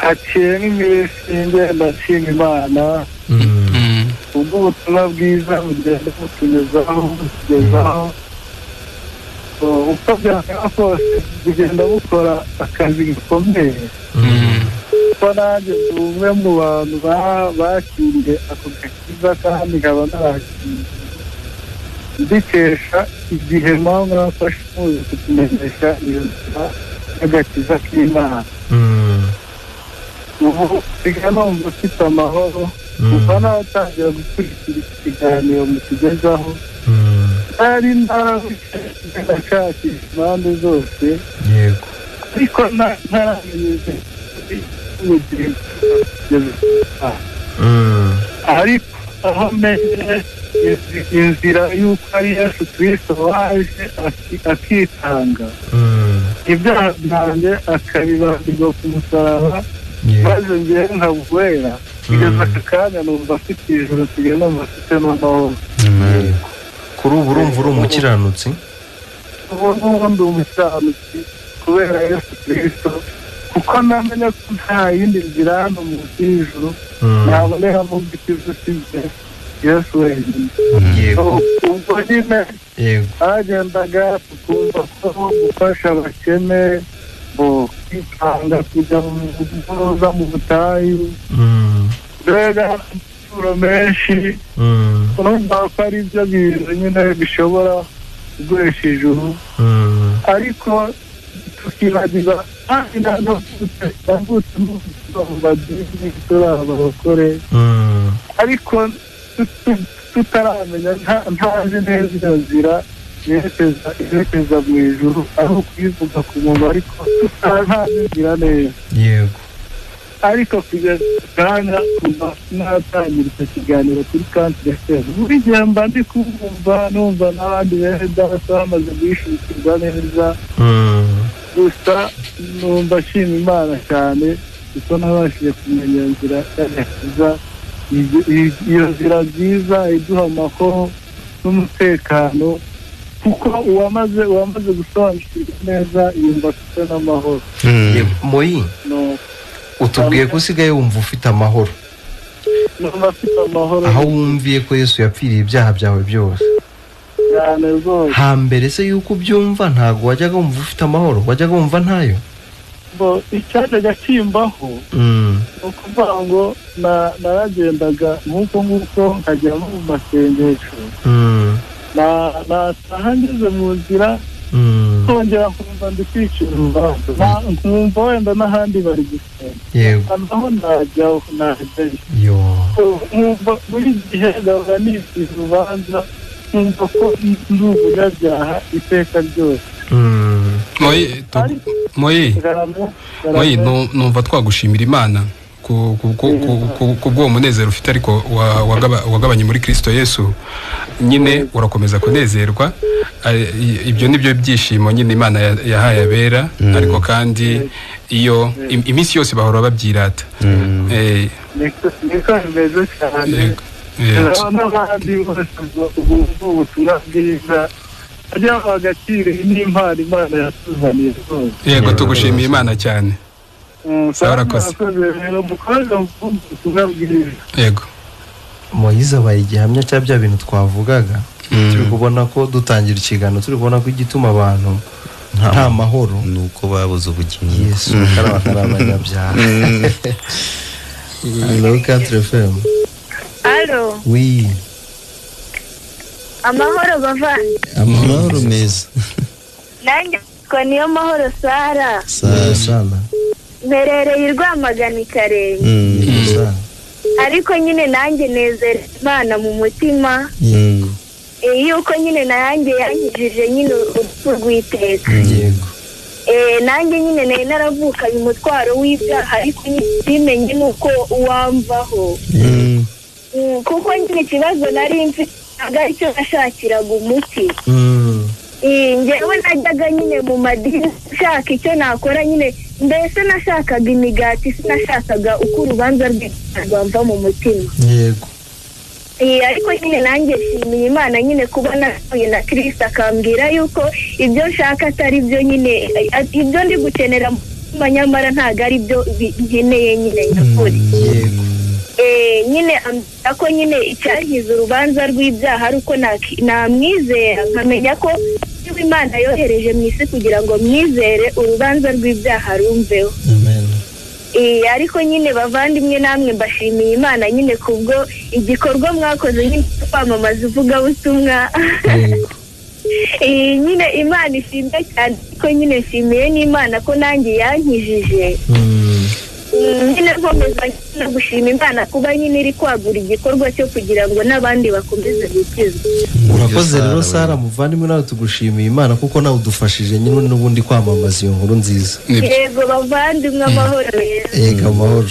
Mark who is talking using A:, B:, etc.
A: Haciye nk'iminsi ngenda nshima Imana ubwo ubutumwa bwiza bugenda butunyuzaho butugezaho, uko byakora kose bugenda bukora akazi gakomeye. Kuko nanjye ndi umwe mu bantu bakiriye ako gakiza kandi nkaba narakiriye mbikesha igihe mpamvu mwafashe muzi kutumenyesha iyo nzira y'agakiza k'Imana. Ubu nsigaye numva mfite amahoro kuva natangira gukurikira iki kiganiro mutugezaho. Nari nashakisha impande zose,
B: yego,
A: ariko ntaramenye ubugingo. Ariko aho menye inzira y'uko ari Yesu Kristo waje akitanga ibyaha byanjye akabibambirwa ku musaraba, maze ngewe nkabwera, kugeza aka kanya numva afite ijuru, nsigaye numva afite n'amahoro.
B: Kuri ubu urumva uri umukiranutsi?
A: Ubu ngubu ndi umukiranutsi kubera Yesu Kristo, kuko namenya ko nta yindi nzira hano munsi y'ijuru naboneramo ikiza usibye Yesu wenyine. Ubwo nyine agendaga tukumva ko gufasha abakene, kwitanga kujya mu butayu, mbega amaturo menshi, urumva ko ari byo bintu nyine bishobora kugurisha ijuru. Ariko tukibagiza kandi navutse mu madini turi abakore, ariko tutaramenya ntazi neza iyo nzira yerekeza mu ijuru, ari ukuyivuga ku muntu ariko ntazi inzira neza.
B: Yego.
A: Ariko kugeza kanya kuva natangira icyo kiganiro kuri Country FM, buri gihe mba ndi kumva numva n'abandi bene data bamaze guhishukirwa neza. Gusa numva nshima Imana cyane kuko nabashije kumenya inzira y'agakiza, iyo nzira nziza iduha amahoro n'umutekano, kuko uwamaze gusobanukirwa neza yumva afite n'amahoro.
B: Moyi, utubwiye ko usigaye wumva ufite amahoro.
A: Numva afite amahoro
B: aho wumviye ko Yesu yapfiriye ibyaha byawe byose.
A: Cyane rwose.
B: Hambere se yuko ubyumva ntabwo wajyaga wumva ufite amahoro, wajyaga wumva ntayo?
A: Icyajyaga kimbaho ni ukuvuga ngo naragendaga nk'uko nguko nkagera no mu masengesho, nataha ngeze mu nzira nkongera nkumva ndi kwicira urubanza, nkumva wenda n'ahandi bari gusenga, naho najyayo, nkumva buri gihe ngahora nicira urubanza, nkumva ko ndi umunyabyaha iteka ryose.
C: Moyi, numva twagushimira Imana ku bw'uwo munezero ufite, ariko wagabanye muri Kristo Yesu nyine urakomeza kunezerwa. Ibyo nibyo byishimo nyine Imana yahaye abera, ariko kandi iyo iminsi yose bahora babyirata.
A: Niko bimeze cyane. N'abandi bose bumva ubutumwa bwiza ajya agaciro n'impano Imana yatuzaniye rwose.
C: Yego, tugushimiye Imana cyane.
A: Urakoze.
C: Yego.
B: Moyize abaye igihamya cya bya bintu twavugaga. Turi kubona ko dutangira ikiganiro turi kubona ko igituma abantu nta mahoro
D: nuko babuze ubugingo.
B: Yesu karabakara abanyabyaha. Allo 4 FM.
E: Allo.
B: Oui.
E: Amahoro bavandi.
D: Amahoro meza.
E: Nanjye ko niyo mahoro Sara.
B: Sara.
E: Mperereye Rwamagana Ikarenge. Ariko nyine nanjye nezera Imana mu mutima. Yuko nyine nanjye yankijije nyine urupfu rw'iteka.
B: Yego.
E: Nanjye nyine nari naravukanye umutwaro w'ibyaha, ariko simenye nuko uwamvaho. Kuko nyine ikibazo nari mfite ntabwo aricyo nashakiraga umuti. Njyewe najyaga nyine mu madini nshaka icyo nakora nyine, mbese nashakaga imigati, sinashakaga uko urubanza rwamva mu mutima.
B: Yego.
E: Ariko nyine nanjye nshimiye Imana nyine kuba nahuye na Kristo akambwira yuko ibyo nshaka atari byo nyine, ibyo ndi gukenera mutima, nyamara ntabwo ari byo nkeneye nyine nyakuri.
B: Yego.
E: Nyine ambwira ko nyine icyankiza urubanza rw'ibyaha ari uko namwizera, nkamenya ko niba Imana yohereje mu isi kugira ngo mwizere, urubanza rw'ibyaha rumveho.
B: Amen.
E: Ariko nyine bavandimwe, namwe mbashimiye Imana nyine kubwo igikorwa mwakoze nyine cyo kwamamaza ivugabutumwa.
B: Yego.
E: Nyine Imana ishimwe cyane, ko nyine nshimiye n'Imana ko nanjye yankijije. Nyine nkomeza no gushima Imana kuba nyine iri kwagura igikorwa cyo kugira ngo n'abandi bakomeze gukizwa.
B: Urakoze rero.
D: Sara,
B: Sara muvandimwe, nawe tugushimiye Imana kuko nawe udufashije nyine n'ubundi kwamamaza iyo nkuru nziza.
C: Nibyo.
E: Yego bavandimwe, amahoro meza.
B: Yego, amahoro.